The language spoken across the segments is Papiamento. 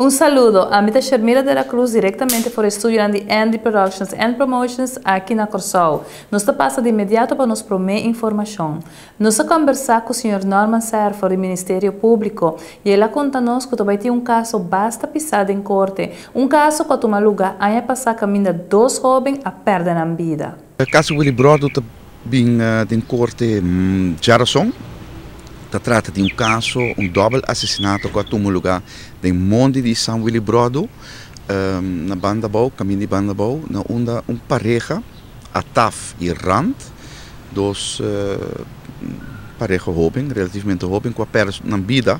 Un saludo, ami ta Shermira de la Cruz direktamente for estudio di Andy Productions and Promotions aki na Kòrsou. Nos ta pasa di inmediato pa nos promé informashon. Nos a kombersá ku señor Norman Serfor di Ministerio Públiko i el a konta nos ku ta tin un kaso basta pisá den korte. Un kaso ku a tuma lugá aña pasá kaminda dos hóben a pèrdè nan bida. E kaso Willibrordu ta bin den korte djarason. Ta trata di un kaso, un dòbel asesinato ku a tuma lugá den mondi di San Willibrordu, na Bandabou, kaminda di Bandabou, na unda un pareha, Ataf i Rand, dos pareha hóben, relativamente hóben, ku a pèrdè nan bida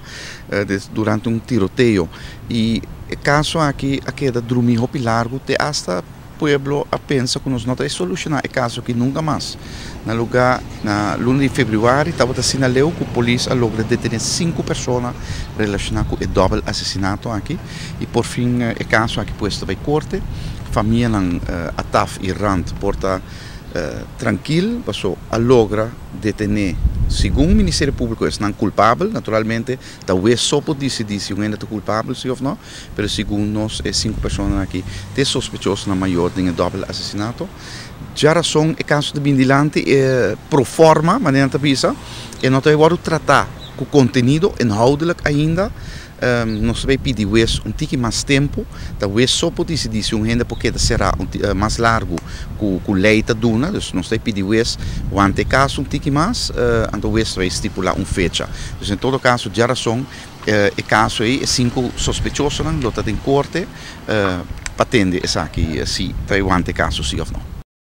durante un tiroteo. I e kaso aki a keda drumí hopi largu te asta pueblo a pensa ku nos no ta e solushoná e kaso aki nunka mas. Na lugá na luna di febrüari tabata asina leu ku polis a logra detené sinku persona relashoná ku e dòbel asesinato aki i por fin e kaso aki pues ta bai korte. Famianan Ataf i Rand por ta trankil paso a logra detené segun Ministerio Públiko esnan kulpabel. Naturalmente ta wes so por disidí si un hende ta kulpabel si òf no. Pero segun nos e sinku personanan aki ta e sospechosonan mayor den e dòbel asesinato. Djarason e kaso ta bin dilanti e pro forma, manera nan ta bisa, e no ta wòrdu tratá ku kontenido inhoudelijk ainda. Nos ta bay pidi wes un tiki mas tempu, ta wes so por disidí si un hende por keda será un mas largu ku ku lei ta duna. Dus nos ta bay pidi wes wanta e kaso un tiki mas, anto wes ta bay stipulá un fecha. Dus en todo kaso djarason E kaso ei, e sinku sospechosonan lo ta den korte pa tende esaki si ta e wanta e kaso si òf no.